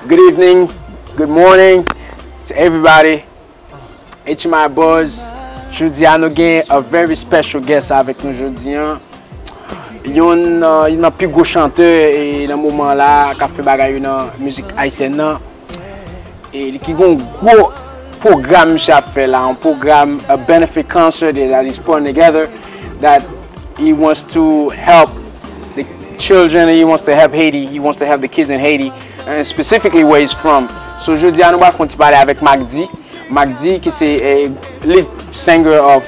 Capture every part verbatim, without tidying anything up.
Good evening, good morning to everybody. H M I Buzz. Jodi a nou gen a very special guest avèk nou jodi a. Youn, uh, youn nan pi gwo chantè e nan moman la k ap fè bagay yo nan mizik ayisyèn nan. E li ki gon gwo pwogram misye ap fè la, yon pwogram, a benefit concert that he's putting together, that he wants to help the children, he wants to help Haiti, he wants to help the kids in Haiti, and specifically where he's from. So jodi a nou pral fè yon ti pale avèk Mack D. Mack D ki se, eh, lead singer of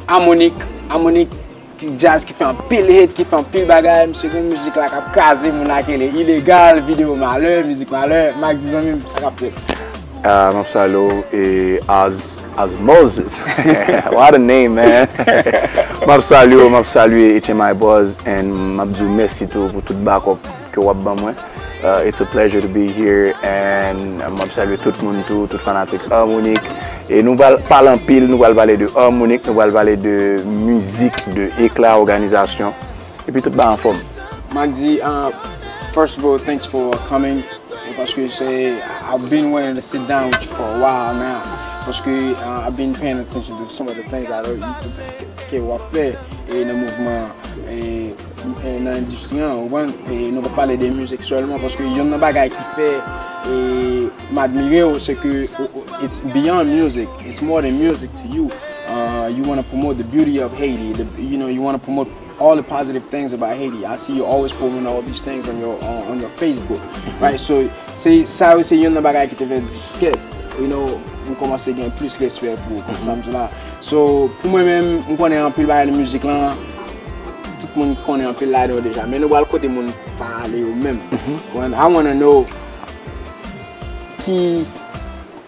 Harmonic. Harmonic ki jazz ki fè anpil hit, ki fè anpil bagay. Misye gen mizik la k ap kraze moun la ki rele Ilegal, videyo malè, mizik malè. Mack D zanmi m, sa k ap fèt? Ah, m ap salye w e as, as Moses. What a name, man. M ap salye w, m ap salye H M I Buzz, and m ap di w mèsi tou pou tout backup ke w ap ban mwen. Uh, it's a pleasure to be here, and m ap salye tout moun tou, tout fanatik Harmonic. E nou pral pale anpil, nou pral pale de Harmonic, nou pral pale de mizik, de ekla, òganizasyon, epi tout bagay anfòm. Mack D, uh, first of all, thanks for coming. Paske se, I've been wanting to sit down with you for a while now. Paske, uh, I've been paying attention to some of the things that you, ke w ap fè e nan mouvman e, e nan endistri an, ou konprann? E nou pa pale de mizik sèlman, paske youn nan bagay ki fè e m admire w, se ke o- o- it's beyond music, it's more than music to you. Uh, you want to promote the beauty of Haiti, the, you know, you want to promote all the positive things about Haiti. I see you always promoting all these things on your on, on your Facebook, right? So se sa yo se youn nan bagay ki te fè di kèt, you know, m kòmanse gen plis respè pou ou, konprann sa m di w la. So pou mwen menm, m konnen anpil bagay nan mizik lan, tout moun konnen anpil ladan yo deja, men nou pral kote moun pa ale yo menm. Konprann? I wanna know ki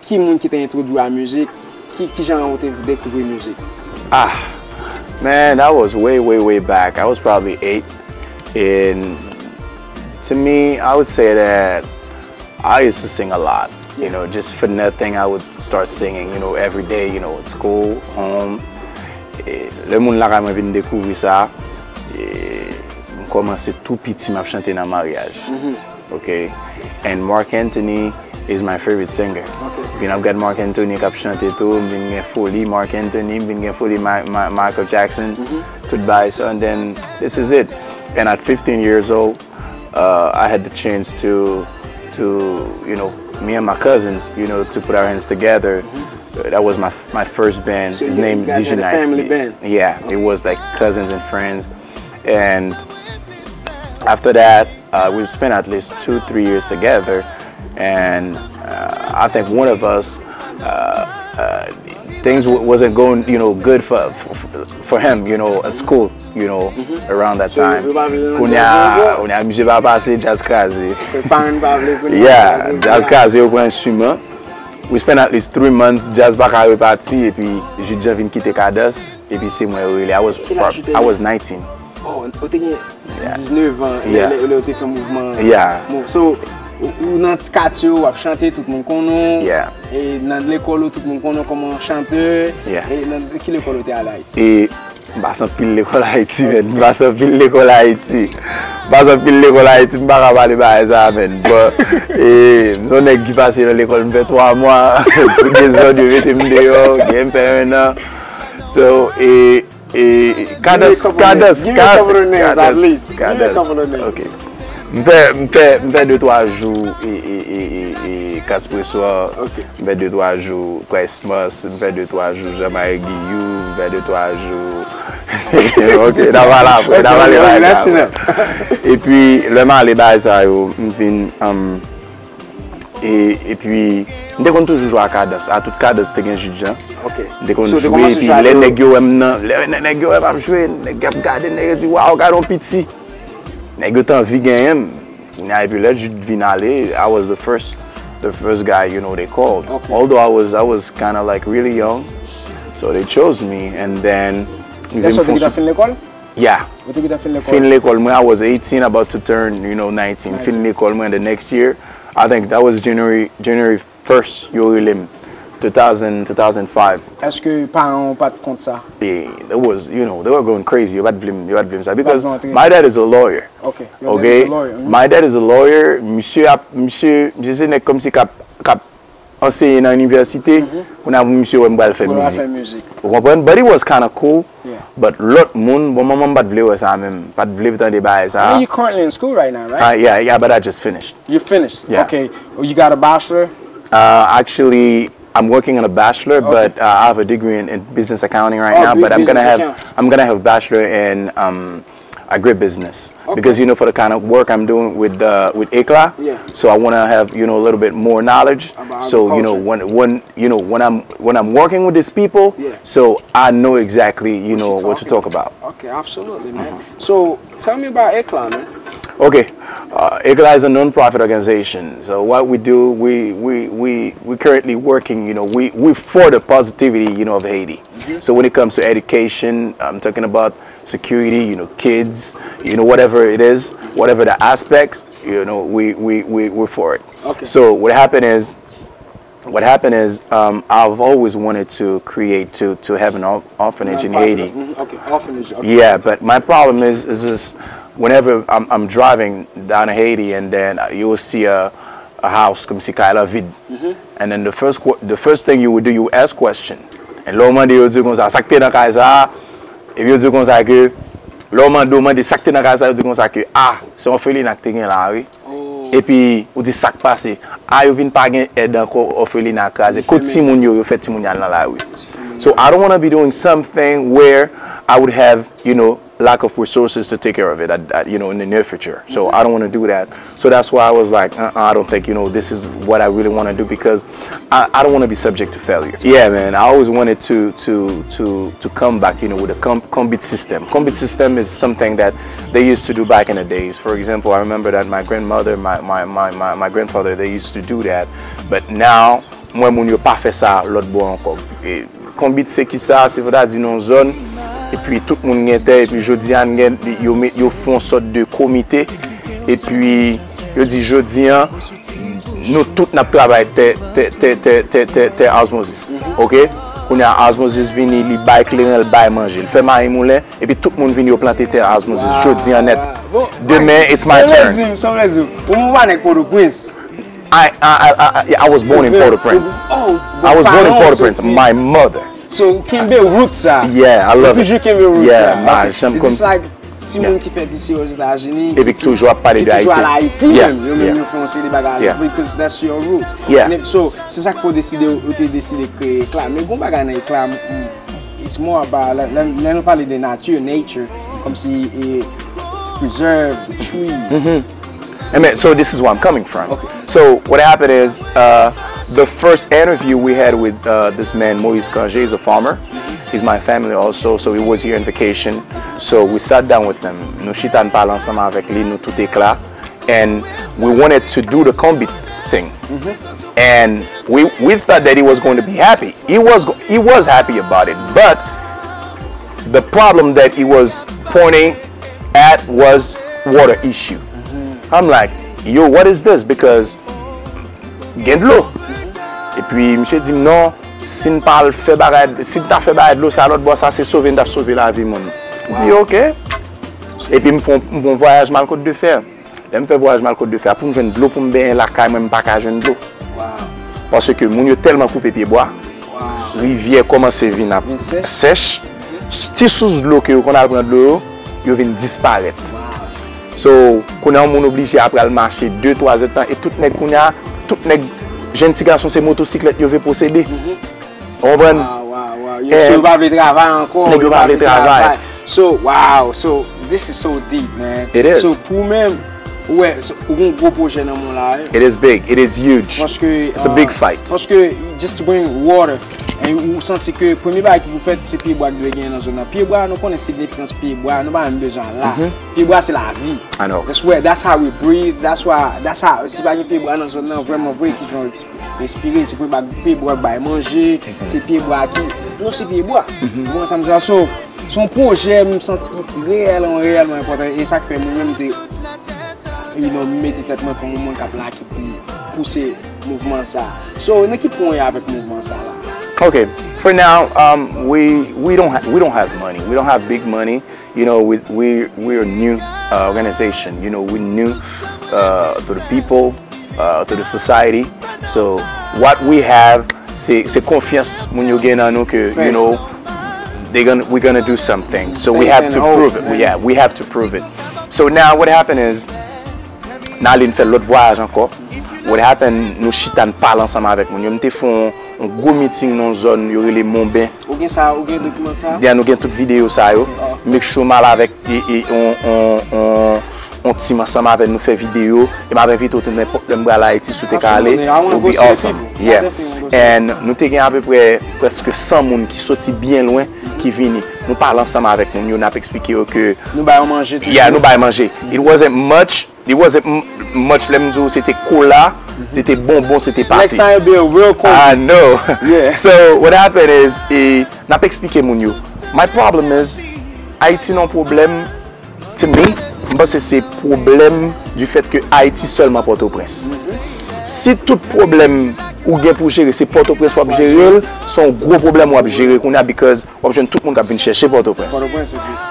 ki moun ki te entwodui w a mizik? Ki, ki jan ou te dekouvri mizik? Ah, man, that was way, way, way back. I was probably eight. And to me, I would say that I used to sing a lot. You know, just for nothing, I would start singing, you know, every day, you know, at school, home. E, lè moun lakay mwen vin dekouvri sa, e, m kòmanse tou piti, m ap chante nan maryaj. Ok. And Marc Anthony is my favorite singer. Vin ap gad Marc Anthony k ap chante tou, m vin gen foli Marc Anthony, m vin gen foli Ma- Ma- Michael Jackson, tout bagay sa. And then this is it. And at fifteen years old, uh, I had the chance to, to, you know, me and my cousins, you know, to put our hands together. That was my, my first band. His name D J Nice. Yeah, it was like cousins and friends. And after that, uh, we've spent at least two, three years together, and uh, I think one of us, uh, uh, things w- wasn't going, you know, good for, for for him, you know, at school, you know, around that time. Kounye a, kounye a misye pa pase, jazz kraze. Yeah, jazz kraze, yo pran enstriman. We spent at least three months, jazz pa ka repati, epi Jude Jean vin kite Kadans, epi se mwen yo rele. I was, I was nineteen. Oh, ou te gen diznèf an lè lè ou te fè mouvman. Yeah. So, ou nan katye ou, w ap chante, tout moun konnen w. Yeah. E nan lekòl ou, tout moun konnen w kòman chantè. Yeah. E nan ki lekòl ou te ale Ayiti? E m pase anpil lekòl Ayiti, man. M pase anpil lekòl Ayiti. M pase anpil lekòl Ayiti, m pa ka pale bagay sa, man. But, e, m se yon nèg ki pase nan lekòl, m fè twa mwa, pou dezòd, yo mete m deyò, gen m fè en an. So, e, E, Kadans, Kadans, Kadans, Kadans. Ok. M fè, m fè, m fè de twa jou e, e, e, e, e Kaspreswa. M fè de twa jou Christmas, m fè de twa jou Jean-Marie Guillou, m fè de twa jou. Ok, n a pale apre, n a pale bagay sa apre. Epi, lè m ale bagay sa yo, m vin, um, E, epi, m te konn toujou jwe a Kadans. A tout Kadans, te gen Jude Jean. M te konn jwe, epi lè nèg yo wè m nan, lè nè- nèg yo wè m ap jwe, nèg yo ap gade, nèg yo di, "Waw, gade yon piti." Nèg yo t anvi genyen m. Kounye a, epi lè Jude vin ale, I was the first, the first guy, you know, they called. Although I was, I was kinda like really young, so they chose me, and then. Lè sa w te gentan fin lekòl? Yeah. Ou te gentan fin lekòl? Fin lekòl mwen, I was eighteen, about to turn, you know, nineteen. Fin lekòl mwen, the next year, I think that was January, January first, yo rele m. two thousand, two thousand five. Èske paran w pa t kont sa? Yeah, it was, you know, they were going crazy. Yo pa t vle m, yo pa t vle m sa. Because vle w antre. My dad is a lawyer. Ok. Your dad is Okay? a lawyer. Mhm. My dad is a lawyer. Misye ap, misye, misye se nèg kòmsi k ap, k ap anseye nan inivèsite. Kounye a misye wè m pral fè Ou pral mizik. Fè mizik. Ou konprann? But it was kinda cool. Yeah. But lòt moun, bon, manman m pa t vle wè sa menm. Pa t vle tande bagay sa. I know you currently in school right now, right? Uh, yeah, yeah, but I just finished. You finished? Yeah. Okay. You got a bachelor? Uh, actually, I'm working on a bachelor, Okay. But uh, I have a degree in, in business accounting right Oh, now. bu- But I'm gonna business have account. I'm gonna have bachelor in um, agribusiness Okay. Because you know for the kind of work I'm doing with uh, with Eclat, Yeah. So I want to have you know a little bit more knowledge. About So you know agriculture. when when you know when I'm when I'm working with these people, Yeah. So I know exactly you know you're what to talking talk about. Okay, absolutely, man. So tell me about Eclat, man. Okay. Uh, Eclat is a non-profit organization. So what we do, we we we we currently working. You know, we we for the positivity, you know, of Haiti. So when it comes to education, I'm talking about security. You know, kids. You know, whatever it is, whatever the aspects. You know, we we we we're for it. Okay. So what happened is, what happened is, um, I've always wanted to create to to have an orph- orphanage in Haiti. Mm-hmm. Okay, orphanage. Okay. Yeah, but my problem is is this: whenever I'm I'm driving down Haiti and then uh, you will see a a house comme si kay la vide. And then the first qu- the first thing you would do, you ask question. And lè w mande yo di konsa, sa k te nan kay sa? Epi yo di konsa ke lè w mande w mande sa k te nan kay sa, yo di konsa ke ah, se orphelinat k te gen la wi. Epi ou di sa k pase? Ah, yo vin pa gen èd ankò, orphelinat kraze. Kot timoun yo, yo fè timoun yo al nan lari. So I don't want to be doing something where I would have, you know, lack of resources to take care of it, at, at, you know, in the near future. So I don't want to do that. So that's why I was like, uh-uh, I don't think, you know, this is what I really want to do because I, I don't want to be subject to failure. Yeah, man, I always wanted to to to to come back, you know, with a com- konbit system. Konbit system is something that they used to do back in the days. For example, I remember that my grandmother, my my my my, my grandfather, they used to do that. But now, mwen moun yo pa fè sa lòt bò ankò. E, konbit se ki sa, se vle di nan zòn, epi tout moun gen tè, epi jodi a n gen, yo met, yo fè yon sòt de komite, epi yo di jodi a, nou tout n ap travay tè, tè, tè, tè, tè, tè, tè osmosis. Ok? Kounye a osmosis vini, li bay kleren, l bay manje. L fè mayi moulen, epi tout moun vini, yo plante tè osmosis. Jodi a nèt. Demen, it's my turn. Sa vle di, sa vle di, ou pa nèg Pòtoprens. I, I, I, I, I was born in Port-au-Prince. Oh, I was born in paran w Port-au-Prince. soti. My mother. So, kenbe route sa. Yeah, I love Toujou it. Kenbe route Yeah, sa. man, Ok. janm It's konn sa. Like, timoun ki fèt isi Ozetazini. Epi ki toujou ap pale de Ki toujou Ayiti. al Ayiti Yeah, menm. Yo menm yeah. Yo fè yon seri de bagay. Yeah. Because that's your roots. Yeah. And so, se sa k fè w deside, ou te deside kreye Eclat. Men gon bagay nan Eclat, m- m- it's more about, lè lè- lè nou pale de nati, nature, kòmsi e, to preserve the trees. And man, so this is where I'm coming from. Okay. So what happened is uh, the first interview we had with uh, this man Moïse Cangé is a farmer. He's my family also, so he was here on vacation. So we sat down with him. Nou chita n pale ansanm avèk li, nou tout Eclat, and we wanted to do the konbit thing. And we we thought that he was going to be happy. He was go- he was happy about it, but the problem that he was pointing at was water issue. I'm like, yo, what is this? Because gen dlo. Epi misye di m non, si n pa al fè bagay, si n ta fè bagay dlo sa lòt bò sa, se sove n t ap sove lavi moun. M di ok. Epi m fè yon- m fè yon vwayaj m al Kot de Fè. Lè m fè vwayaj m al Kot de Fè a, pou m jwenn dlo pou m benyen lakay mwen, m pa ka jwenn dlo. Paske moun yo tèlman koupe pyebwa, rivyè kòmanse vin ap sèch. Ti sous dlo ke yo konn al pran dlo yo, yo vin disparèt. So, kounye a yon moun oblije apre al mache de, twa zè tan, e tout nèg kounye a, tout nèg, jenn ti gason, se motosiklèt yo vle posede. Ou konprann? Wow, wow, wow. Yo, so yo pa vle travay ankò. Nèg yo pa vle travay. So, wow, so this is so deep, man. It is. So, pou menm, ou wè, so, ou gon gwo pwojè nan men w la, wi. It is big. It is huge. Paske, It's a uh, big fight. Paske, just to bring water, and ou santi ke premye bagay ki pou fèt, se pyebwa ki dwe genyen nan zòn nan. Pyebwa, nou konnen siyifikans pyebwa, nou pa menm bezwen al la. Pyebwa, se lavi. I know. That's where, that's how we breathe, that's why, that's how, si pa gen pyebwa nan zòn nan, vrèman vre, ki jan respire, se pyebwa, pyebwa k bay manje, se pyebwa ki, nou se pyebwa. Ou konprann sa m di la? So, Se yon pwojè m santi ki reyèlman, reyèlman enpòtan, e sa k fè mwen menm m te, you know, mete tèt mwen kòm yon moun k ap la ki pou pouse mouvman sa. So, nan ki pwen w ye avèk mouvman sa la? Okay, for now, um, we we don't ha- we don't have money. We don't have big money. You know, we we we're a new uh, organization. You know, we're new uh, to the people, uh, to the society. So what we have, se se konfyans moun yo gen nan nou ke you know they gonna we're gonna do something. So we have to prove it. Yeah, we have to prove it. So now what happened is Nalin fè lòt vwayaj ankò. What happened, nou chita n pale ansanm avèk moun yo. M te fè yon yon gwo meeting nan yon zòn yo rele Monben. Ou gen sa, ou gen dokiman sa? Yeah, nou gen tout videyo sa yo. Make sure m al avèk e, e, on, on, on, on team ansanm avè n, nou fè videyo. E m ap envite w tou nenpòt lè m pral Ayiti, si w te ka ale, it would be awesome. Yeah. And nou te gen apeprè prèske san moun ki soti byen lwen ki vini. Nou pale ansanm avèk moun yo, n ap eksplike yo ke. Nou ba yo manje tou. Yeah, nou ba yo manje. It wasn't much, It wasn't m- much, lè m di w se te kola, se te bonbon, se te pate. Next time it be a real cold. I know. Yeah. So what happened is, e, n ap eksplike moun yo. My problem is, Ayiti nan pwoblèm, to me, m panse se pwoblèm du fait ke Ayiti sèlman Pòtoprens. Si tout pwoblèm ou gen pou jere se Pòtoprens w ap jere l, se yon gwo pwoblèm w ap jere kounye a because w ap jwenn tout moun k ap vin chèche Pòtoprens.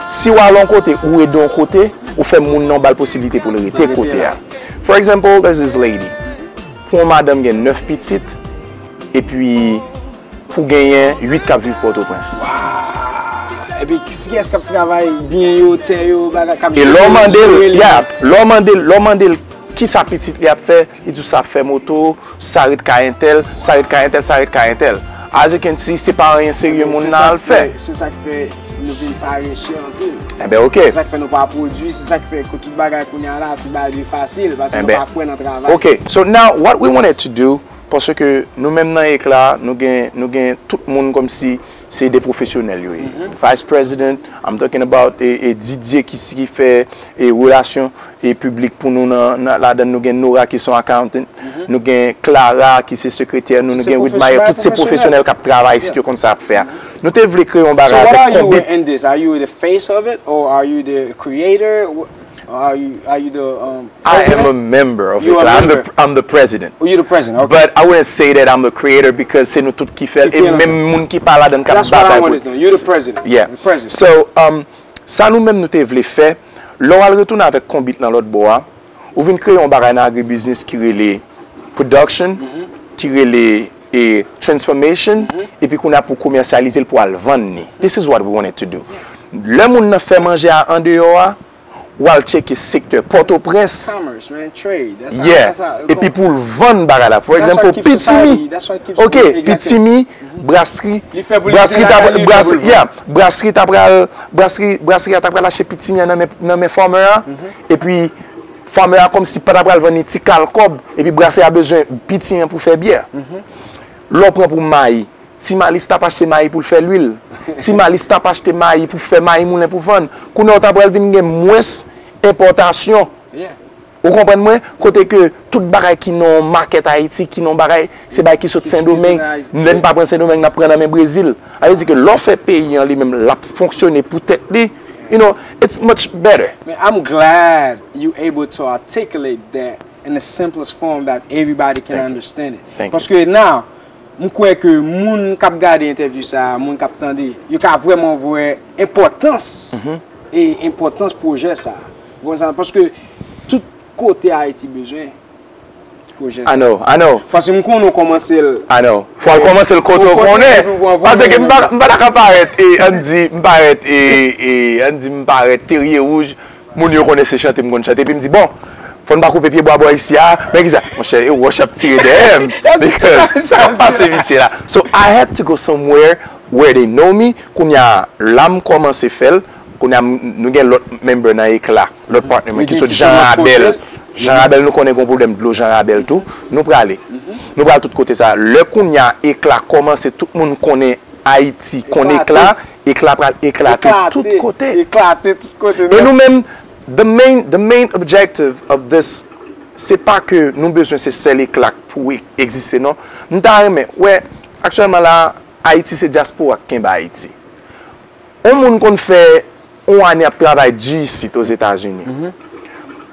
Si w al yon kote, ou ede yon kote, ou fè moun nan w ba l posiblite pou l rete kote a. For example, there's this lady. Pou yon madanm gen nèf pitit, epi pou genyen uit k ap viv Pòtoprens. Epi kiyès k ap travay byen yo, tè yo, bagay k ap jere yo? E lè w mande l, yeah, lè w mande l, lè w mande l kisa pitit li ap fè, li di w sa ap fè moto, sa ret kay entèl, sa ret kay entèl, sa ret kay entèl. As you can see, se pa anyen serye moun nan al fè. Se sa k fè nou vin parese anpil. Enben, oke. Se sa k fè nou pa pwodui, se sa k fè ke tout bagay kounye a la, tout bagay vin fasil, paske nou pa kwè nan travay. Oke, so now what we wanted to do, paske nou menm nan Ekla, nou gen, nou gen tout moun kòmsi se de pwofesyonèl yo ye. Vice President, I'm talking about e, e Didier ki, ki fè e, relasyon e piblik pou nou nan, nan ladan nou gen Nora ki se yon accountant, nou gen Clara ki se sekretè nou, nou gen Widmire, tout se pwofesyonèl k ap travay isit yo konn sa y ap fè a. Nou te vle kreye yon bagay avèk konbit. Are you the face of it or are you the creator? Are you, are you the um, I am a member of it. I'm the, I'm the president. Oh, you're the president. Okay. But I wouldn't say that I'm the creator because se nou tout ki fè l. E menm moun ki pa ladan k ap batay pou. That's what I wanted to know. You're the president. Yeah. The president. So, um, Sa nou menm nou te vle fè, lè w al retounen avèk konbit lan lòt bò a, ou vin kreye yon bagay nan agribiznis ki rele production, ki rele e transformation, epi kounye a pou w komèsyalize l pou w al vann li. This is what we wanted to do. Lè moun nan fè manje a andeyò a, w al tcheke sektè Pòtoprens. Yeah. Epi pou l vann bagay la. For example, Pitimi. Ok, Pitimi, brasri, brasri ta, brasri, yeah, brasri ta pral, brasri, brasri a ta pral achte Pitimi an nan men, nan men farmer a. Epi farmer a kòmsi pa ta pral vann li ti kal kòb. Epi brasri a bezwen Pitimi an pou fè byè. Lè w pran pou mayi, Ti Malis t ap achte mayi pou l fè lwil. Ti Malis t ap achte mayi pou fè mayi moulen pou vann. Kounye a w ta pral vin gen mwens enpòtasyon. Ou konprann mwen? Kote ke tout bagay ki nan yon makèt Ayiti, ki nan yon bagay, se bagay ki sot Sendomeng. Lè n pa pran Sendomeng, n ap pran nan men Brezil. Sa vle di ke lè w fè peyi an li menm, l ap fonksyone pou tèt li. You know, it's much better. Man, I'm glad you able to articulate that in the simplest form that everybody can understand it. Paske now, m kwè ke moun k ap gade entèvyou sa a, moun k ap tande, yo ka vrèman wè enpòtans e enpòtans pwojè sa a. Ou konprann sa? Paske tout kote Ayiti bezwen pwojè sa. I know, I know. Paske m konnen w kòmanse l. I know. Fò w kòmanse l kote w konnen. Paske m pa, m pa ta ka parèt, e, ann di, m parèt, e, e, ann di, m parèt terye wouj. Moun yo konnen se chante m konn chante. Epi m di, bon, fò n pa koupe pye bwa bò isi a. Men kisa? Monchè, e wòch y ap tire dèyè m. Because sa k ap pase misye la. So I had to go somewhere where they know me. Kounye a, la m kòmanse fè l. Kounye a, m- nou gen lòt member nan Ekla. Lòt partner mwen ki sot Jan Rabèl. Jan Rabèl, nou konnen gen yon pwoblèm dlo Jan Rabèl tou. Nou prale. Nou pral tout kote sa. Lè kounye a, Ekla kòmanse, tout moun konnen Ayiti konn Ekla, Ekla pral eklate tout kote. Eklate tout kote. E nou menm, the main, the main objective of this, se pa ke nou bezwen se sèl Ekla pou e- egziste, non. M ta renmen, wè, aktyèlman la, Ayiti se dyaspora k kenbe Ayiti. Yon moun konn fè yon ane ap travay di isit Ozetazini.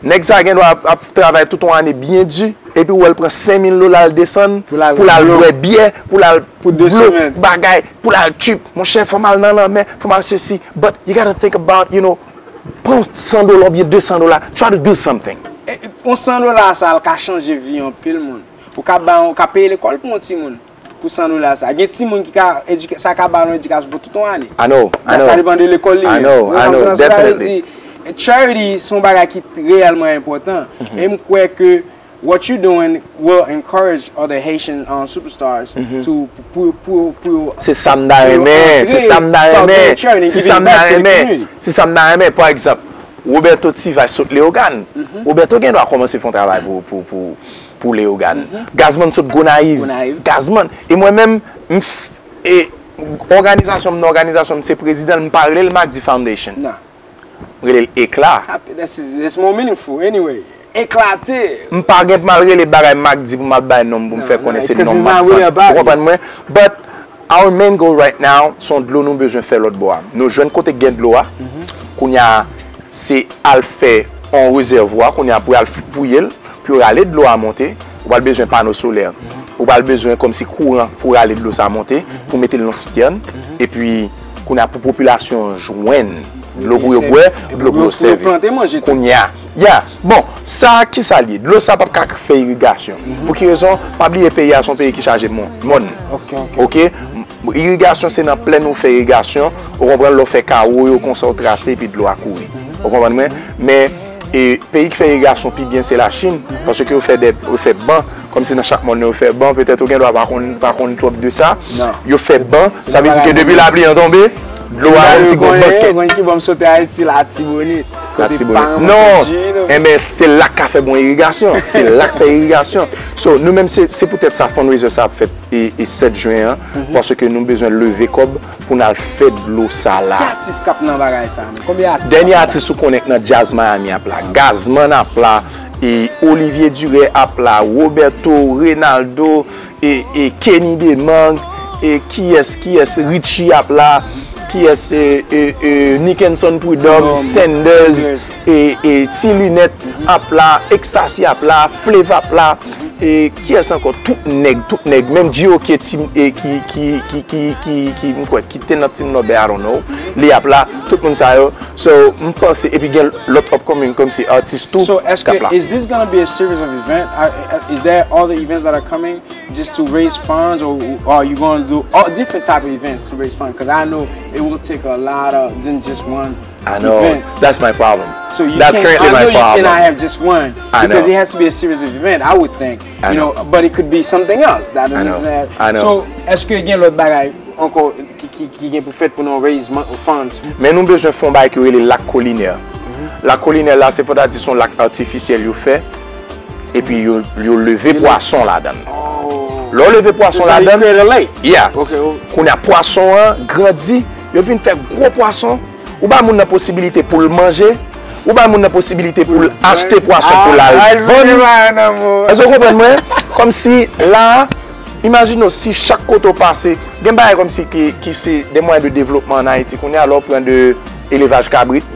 Nèg sa gen dwa ap, ap travay tout yon ane byen di, epi w wè l pran senk mil dola l desann pou l al bwè byè, pou l al blow bagay, pou l al trip. Monchè, fò m al nan lanmè, fò m al sesi. But you gotta think about, you know, pran san dola oubyen de san dola, try to do something. Yon san dola sa, l ka chanje vi anpil moun. Ou ka ba, ou ka peye lekòl pou yon timoun. Pou san dola sa. Gen timoun ki ka edike, sa ka ba nou edikasyon pou tout yon ane. I know, I know. Sa depann de lekòl li. I know, I know, definitely. Charity se yon bagay ki reyèlman enpòtan. E m kwè ke what you doing will encourage other Haitian uh, superstars to pou pou pou Se sa m ta renmen, se sa m ta renmen, se sa m ta renmen, se sa m ta renmen. Pa egzanp, Roberto Tivay sot Leyogàn. Roberto gen dwa kòmanse fè yon travay pou, pou, pou, pou Leyogàn. Gazman sot Gonayiv. Gazman. E mwen menm, m f- e òganizasyon m nan òganizasyon m se prezidan l, m pa rele l Magdi Foundation. M rele l Ekla. It's more meaningful anyway. Eklate! M pa gen pou m al rele bagay Magdi pou m al bay non m pou m fè konnen se non Magdi. Ou konprann mwen? But Our main goal right now, se yon dlo nou bezwen fè lòt bò a. Nou jwenn kote k gen dlo a. Kounye a, se al fè yon rezèvwa, kounye a pou y al fouye l, pou yo rale dlo a monte, ou pral bezwen pano solè. Ou pral bezwen kòmsi kouran pou rale dlo sa a monte, pou mete l nan sitèn. Epi, kounye a pou popilasyon an jwenn dlo pou yo bwè, dlo pou yo sèvi. Kounye a, Yeah. Bon, sa a ki sa l ye? Dlo sa p ap ka fè irigasyon. Pou ki rezon? Pa bliye peyi a se yon peyi ki chaje mòn. Oke? Irigasyon se nan plèn ou fè irigasyon. Ou konprann? Lè w fè kawo yo konsa w trase epi dlo a kouri. Ou konprann mwen? Men e, peyi ki fè irigasyon pi byen se Lachin. Paske yo fè de, yo fè ban. Kòmsi nan chak mòn yo fè ban. Petèt ou gen dwa pa konn, pa konn twòp de sa. Yo fè ban. Sa vle di ke depi lapli an tonbe, dlo a kòmsi gon bankèt. Mwen ki bò m sot Ayiti, Latibonit. Latibonit. Non, enben se la k ka fè bon irigasyon. Se la k fè irigasyon. So, nou menm se, se poutèt sa fundraiser sa ap fèt e, e sèt jen an, paske nou bezwen leve kòb pou n al fè dlo sa la. Ki atis k ap nan bagay sa? Konbyen atis? Dènye atis ou konnen k nan djaz Miami ap la. Gazman ap la, e Olivier Duré ap la, Roberto, Renaldo, e, e Kenny Demang, e kiyès, kiyès, Richie ap la, kiyès, e, e, e, Nickenson Prud'homme, Sanders, e, e Ti Lunèt ap la, Ecstasy ap la, Flev ap la, e kiyès ankò? Tout nèg, tout nèg, menm G O K team, e ki, ki, ki, ki, ki, ki, m kwè, ki te nan Team Norbert, I don't know, li ap la, tout moun sa yo. So, m panse, epi gen lòt upcoming kòmsi atis tou k ap la. So, èske, is this gonna be a series of event? Are, is there other events that are coming? Just to raise funds, or, or are you going to do all different type of events to raise funds? Because I know it will take a lot of than just one. I know event. That's my problem. So you that's can't, currently I know my you problem. Cannot have just one I because know. It has to be a series of event. I would think, I you know, know, but it could be something else. That I know. Is, uh, I know. So, èske gen lòt bagay ankò ki, ki, ki gen pou fèt pou nou raise funds? Men nou bezwen fè yon bagay ki rele lak kolinè. Lak kolinè la, se fòk ta di se yon lak atifisyèl yo fè. Epi yo, yo leve pwason ladan l. Lè w leve pwason ladan l, yeah. Kounye a pwason an grandi, yo vin fè gwo pwason. Ou bay moun nan posibilite pou l manje, ou bay moun nan posibilite pou l achte pwason pou l al vann. Èske w konprann mwen? Kòmsi la, imajine w si chak kote w pase, gen bagay kòmsi ki, ki se de mwayen de devlopman ann Ayiti kounye a, lè w pran de elevaj kabrit.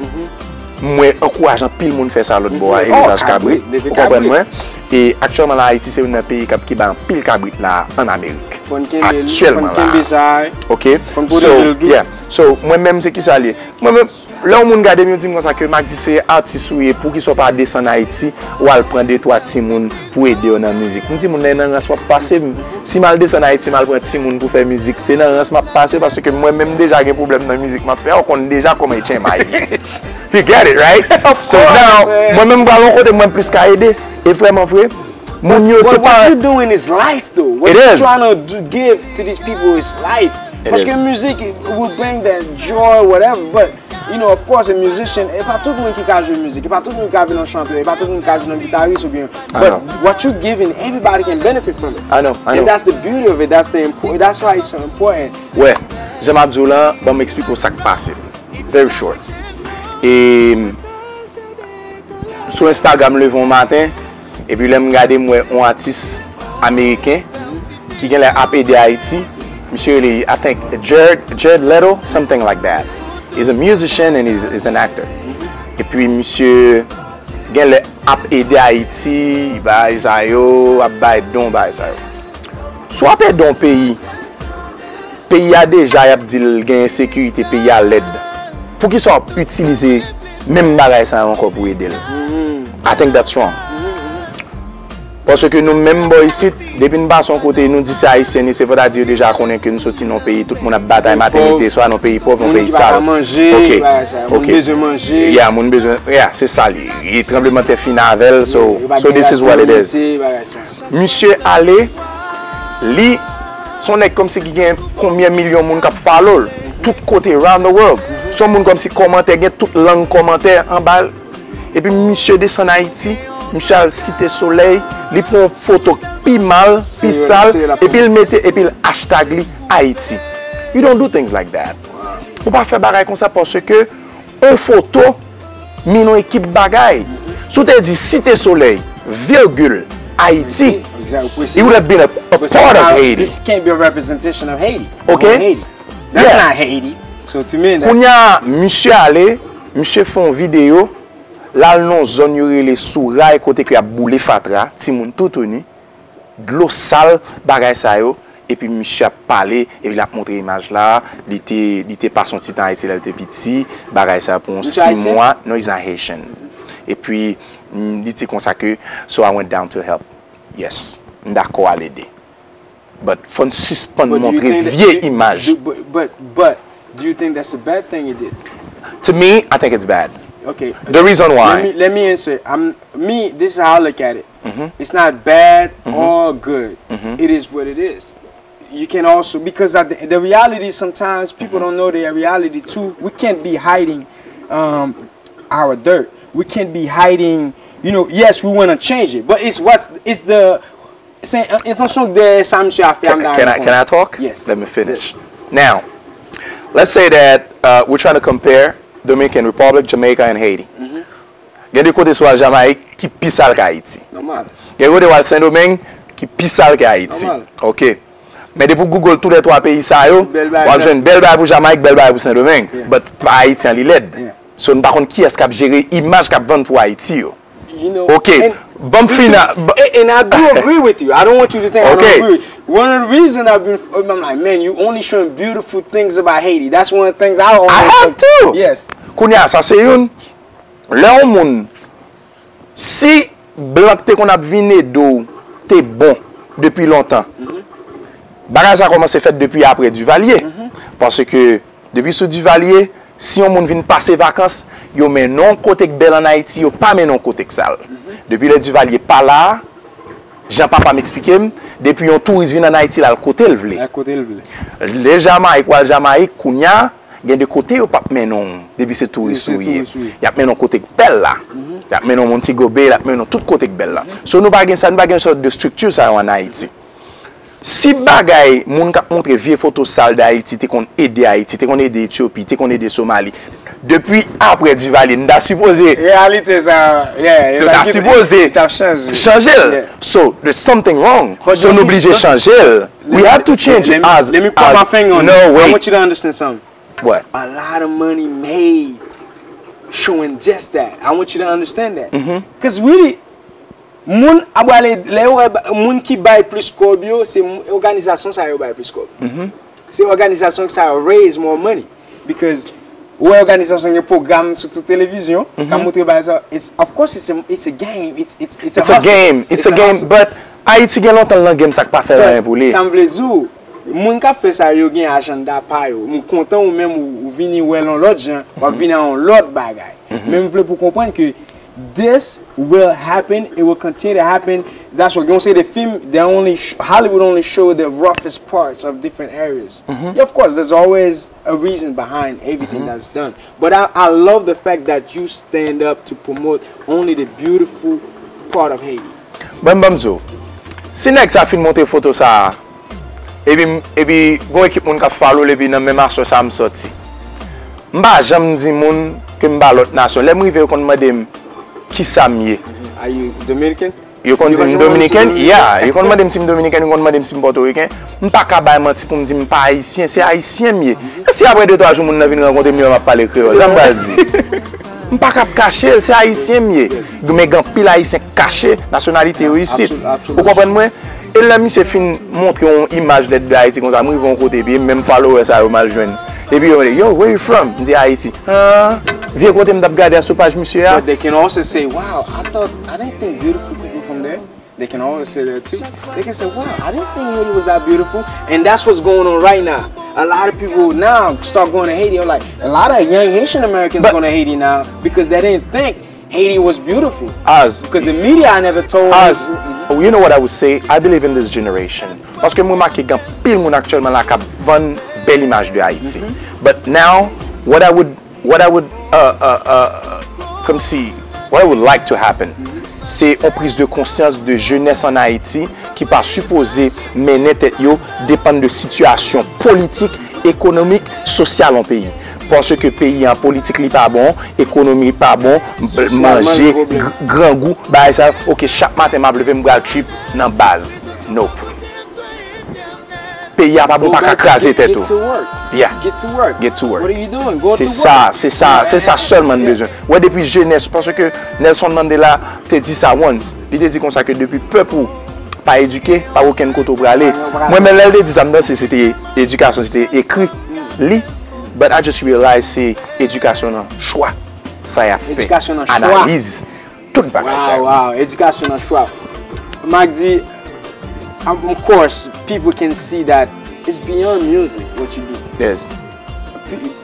Mwen ankouraje anpil moun fè sa lòt bò a, elevaj kabrit. Ou konprann mwen? E aktyèlman la, Ayiti se youn nan peyi k ap, ki bay anpil kabrit la ann Amerik. Aktyèlman la. Oke? So, yeah. So, mwen menm, se kisa l ye? Mwen menm, lè yon moun gade m, yo di m konsa ke Magdi se atis ou ye, poukisa w pa desann Ayiti, w al pran de twa timoun pou ede yo nan mizik? M di moun nan, e nan rans m ap pase m. Si m al desann Ayiti, m al pran timoun pou fè mizik, se nan rans m ap pase yo, paske mwen menm deja gen pwoblèm nan mizik m ap fè a, ou konn deja kòman e tchenmay ye. You get it, right? So now, mwen menm m pral yon kote mwen plis ka ede. E vrèman vre, moun yo se pa. But what you doing is life though. What you trying to do, give to these people is life. Paske music will bring that joy, whatever, but you know, of course, a musician, e pa tout moun ki ka jwe mizik, e pa tout moun ki ka vin yon chantè, e pa tout moun ki ka vin yon gitaris oubyen, but what you giving, everybody can benefit from it. I know, I know. And that's the beauty of it, that's the important, that's why it's so important. Wè, jan m ap di w lan, ban m eksplike w sa k pase. Very short. E, sou Instagram, m leve yon maten, epi lè m gade, m wè yon atis ameriken ki genlè ap ede Ayiti. Misye rele, I think, Jared, Jared Leto, something like that. He's a musician and he's, he's an actor. Epi misye gen lè ap ede Ayiti, bagay sa yo, ap bay don, bagay sa yo. Si w ap ede yon peyi, peyi a deja y ap di l gen ensekirite, peyi a lèd. Poukisa w ap itilize menm bagay sa yo ankò pou ede l? I think that's wrong. Paske nou menm bò isit, depi n pase yon kote, nou di se Ayisyen, se fòtadi yo deja konnen ke nou soti nan yon peyi, tout moun ap batay maten, midi e swa, nan yon peyi pòv, yon peyi sal. Moun ki pa ka manje, bagay sa, moun bezwen manje. Yeah, moun bezwen, yeah, se sa li ye. Tranblemanntè fini avè l, so, so this is what it is. Misye ale, li, se yon nèg kòmsi ki gen konbyen milyon moun k ap follow l, tout kote, around the world. Se yon moun kòmsi kòmantè, gen tout lang kòmantè anba l. Epi misye desann Ayiti, misye al Site Solèy, li pran yon foto k pi mal, pi sal, epi l mete, epi l hashtag li Ayiti. You don't do things like that. Ou pa fè bagay konsa paske yon foto min yon ekip bagay. Si w te di Site Solèy, virgil, Ayiti, it would have been a, a part of Haiti. This can't be a representation of Haiti. Okay? Haiti. That's not Haiti. So to me, that's... Kounye a, misye ale, misye fè yon videyo, l al nan yon zòn yo rele Souray, kote ke y ap boule fatra, timoun toutouni, dlo sal, bagay sa yo, epi misye ap pale, epi l ap montre imaj la, li te, li te pase yon ti tan Ayiti lè l te piti, bagay sa yo pou yon sis mwa, non, he's not Haitian. Epi, mm, li di konsa ke, so I went down to help. Yes, m dakò al ede. But fò n sispann montre vye imaj. But, but, but do you think that's a bad thing he did? To me, I think it's bad. Okay. The reason why. Let me, let me answer. I'm, me, this is how I look at it. It's not bad or good. It is what it is. You can also, because at the, the reality, sometimes people don't know the reality too. We can't be hiding um, our dirt. We can't be hiding, you know, yes, we want to change it, but it's what's, it's the, se entansyon k dèyè sa misye a fè, I'm not... Can I, can I talk? Yes. Let me finish. Now, let's say that uh, we're trying to compare Dominican Republic, Jamaica, and Haiti. Gen de kote sou al Jamayik ki pi sal ke Ayiti. Nòmal. Gen kote w al Sendomeng ki pi sal ke Ayiti. Nòmal. Ok. Men depi w Google tou lè twa peyi sa yo, w ap jwenn bèl bagay pou Jamayik, bèl bagay pou Sendomeng. But pa Ayiti an li lèd. So, n pa konn kiyès k ap jere imaj k ap vann pou Ayiti yo. Ok. Ban m fini. And I do agree with you. I don't want you to think I don't agree with you. One of the reasons I've been, I'm like, man, you only showing beautiful things about Haiti. That's one of the things I always... I have too. Yes. Kounye a, sa se youn. Lè yon moun, si blan k te konn ap vin ede w te bon depi lontan, bagay sa kòmanse fèt depi apre Duvalier. Paske depi sou Duvalier, si yon moun vin pase vakans, yo mennen w kote k bèl ann Ayiti, yo pa mennen w kote k sal. Depi lè Duvalier pa la a, jan papa m eksplike m, depi yon touris vin ann Ayiti, l al kote l vle. L al kote l vle. Lè Jamayik, w al Jamayik, kounye a, gen de kote yo p ap mennen w depi se touris ou ye. Y ap mennen w kote k bèl la. Y ap mennen w Montego Bay, y ap mennen w tout kote k bèl la. So nou pa gen sa, nou pa gen sòt de estrikti sa yo ann Ayiti. Si bagay, moun k ap montre vye foto sal de Ayiti te konn ede Ayiti, te konn ede Etyopi, te konn ede Somali, depi apre Duvalier, n ta sipoze... Reyalite sa, yeah, yo ta sipoze chanje l. So, there's something wrong. So, n oblije chanje l. We have to change it as... Let me put my finger on it. No, wait. I want you to understand something. What? A lot of money made showing just that. I want you to understand that. Because really, moun ap prale, lè yo wè ba-, moun ki bay plis kòb yo, se m-, òganizasyon sa yo bay plis kòb. Se òganizasyon sa yo raise more money. Because ou wè òganizasyon gen pwogram sou tout televizyon, k ap montre bagay sa, it's, of course, it's a, it's a game, it's, it's, it's a hustle. It's a game, it's a game, but Ayiti gen lontan l nan game sa k pa fè anyen pou li. Sa m vle di w, moun k ap fè sa yo gen ajanda pa yo. M kontan ou menm ou, ou vini wè l yon lòt jan, w ap vini a yon lòt bagay. Men m vle pou w konprann ke this will happen, it will continue to happen. That's why yon seri de fim, they only sh-, Hollywood only show the roughest parts of different areas. Yeah, of course, there's always a reason behind everything that's done. But I, I love the fact that you stand up to promote only the beautiful part of Haiti. Bon, ban m di w, si nèg sa fin montre foto sa a, epi, epi gon ekip moun k ap follow l, epi nan menm aswè sa a m sòti. M pa janm di moun ke m pa lòt nasyon. Lè m rive, yo konn mande m kisa m ye. Are you Dominican? Yo konn di m dominiken, yeah, yo konn mande m si m dominiken, yo konn mande m si m pòtoriken. M pa ka bay manti pou m di m pa ayisyen, se ayisyen m ye. E si apre de twa jou moun nan vin rankontre m, yo m ap pale kreyòl, sa m pral di? M pa ka ap kache l, se ayisyen m ye. Men gen anpil ayisyen k kache nasyonalite yo isit. Ou konprann mwen? E lè misye fin montre yon imaj lèd de Ayiti konsa, m rive yon kote, epi menm follower sa yo m al jwenn. Epi yo mande, "Yo, where you from?" M di, "Ayiti." Ah, vye kote m t ap gade a sou paj misye a. But they can also say, "Wow, I thought, I didn't think beautiful people from there." They can always say that too. They can say, "Wow, I didn't think Haiti was that beautiful." And that's what's going on right now. A lot of people now start going to Haiti. Like, a lot of young Haitian Americans going to Haiti now because they didn't think Haiti was beautiful. As because the media never told us. You know what I would say? I believe in this generation. Paske m remake gen pil moun aktyèlman la k ap vann bèl imaj de Ayiti. But now, what I would, what I would, uh, uh, uh, kòmsi, what I would like to happen, se yon priz de konsyans de jenès an Ayiti ki pa sipoze mennen tèt yo depann de sitiyasyon politik, ekonomik, sosyal yon peyi. Paske peyi an, politik li pa bon, ekonomi pa bon, manje, grangou, bagay sa yo. Ok, chak maten m ap leve, m pral trip nan baz. Nope. Peyi a pa bon, pa ka kraze tèt ou. Yeah. Get to work. Se sa, se sa, se sa sèlman n bezwen. Wè depi jenès, paske Nelson Mandela te di sa once. Li te di konsa ke depi pèp ou pa edike, pa okenn kote ou prale. Mwen menm lè l te di sa, m panse se te edikasyon, se te ekri, li. But I just realize se edikasyon nan chwa sa y ap fè. Analiz. Tout bagay sa yo. Wow, wow, edikasyon nan chwa. Magdi, um, of course, people can see that it's beyond music, what you do. Yes.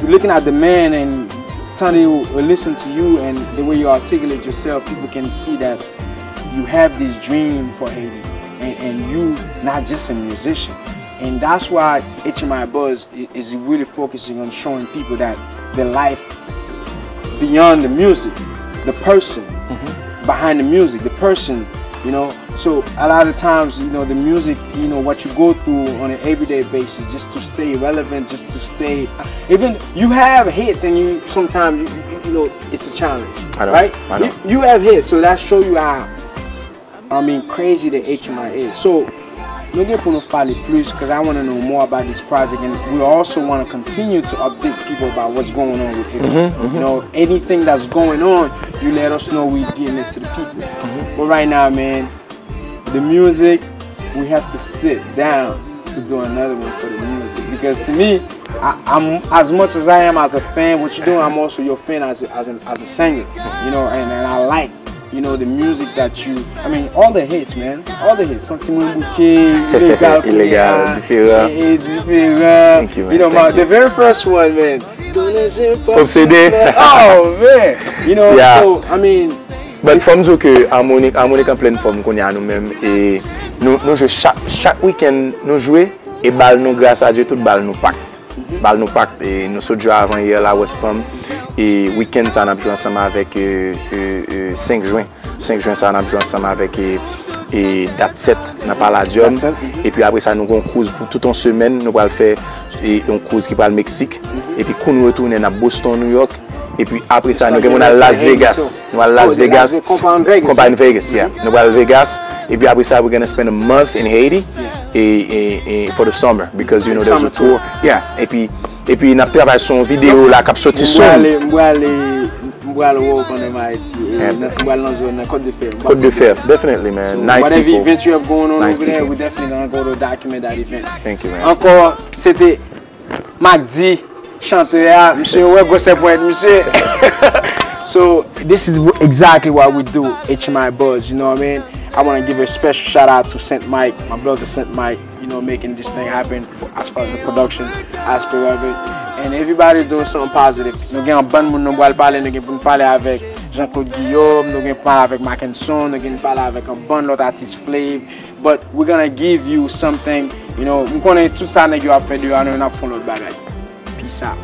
Looking at the man and tande ou, or listen to you and the way you articulate yourself, people can see that you have this dream for Haiti and, and you not just a musician. And that's why H M I Buzz i- is really focusing on showing people that the life beyond the music, the person behind the music, the person, you know. So a lot of times, you know, the music, you know, what you go through on an everyday basis just to stay relevant, just to stay, even you have hits and you sometimes, you, you, you know, it's a challenge, right? You, you have hits, so that show you how I mean, crazy the H M I is. So, nou gen pou nou pale plis, because I want to know more about this project, and we also want to continue to update people about what's going on with hip hop. You know, anything that's going on, you let us know, we getting it to the people. But right now, man, the music, we have to sit down to do another one for the music, because to me, I, I'm as much as I am as a fan what you doing, I'm also your fan as a, as a, as a singer, you know, and, and I like you know, the music that you, I mean, all the hits, man. All the hits. Santi mwen bouke, ilegal, kounye a, diferan. E, e diferan. Thank you, man. You know, my, the very first one, man. Obsede. Oh, man. You know, yeah. So, I mean, but fò m di w ke Harmonic, Harmonic an plèn fòm kounye a nou menm. E nou, nou jwe chak, chak weekend nou jwe. E bal nou, gras a Dye, tout bal nou pak. Bal nou pak, e, nou sot jwe avan yè la, West Palm. E weekend sa, n ap jwe ansanm avèk, e, e, e, senk jen. Senk jen sa, n ap jwe ansanm avèk, e, e, Dat Sèt nan Palladium. Epi apre sa, nou gen yon cruise pou tout yon semèn. Nou pral fè, e, yon cruise ki pral Meksik. Epi kou nou retounen, n ap Boston, New York. Epi apre sa, nou gen pou n al Las Vegas. Nou al Las Vegas. Konpa en Vegas, yeah. Nou pral Vegas. Epi apre sa, we're gonna spend a month in Haiti. E, e, e for the summer, because, you know, there's a tour. Yeah. Epi, epi n ap travay sou yon videyo la k ap soti soon. M pral, m pral wè w pandan m Ayiti. E m pral nan zòn nan, Côte de Fer. Côte de Fer, definitely, man. Nice people. Whatever event you have going on over there, we definitely gonna go to document that event. Thank you, man. Ankò, se te Magdi, chantè a, misye wè gwosè ponyèt misye. So, this is wh- exactly what we do, H M I Buzz, you know what I mean? I want to give a special shout out to Saint Mike, my brother Saint Mike, you know, making this thing happen for, as far as the production aspect of it. And everybody doing something positive. Nou gen yon bann moun nou pral pale, nou gen pou n pale avèk Jean-Claude Guillaume, nou gen pou n pale avèk Mackenson, nou gen pou n pale avèk yon bann lòt atis Flav. But we're gonna give you something, you know, m konnen tout sa nèg yo ap fè deyò a, nou, n ap fè yon lòt bagay. Peace out.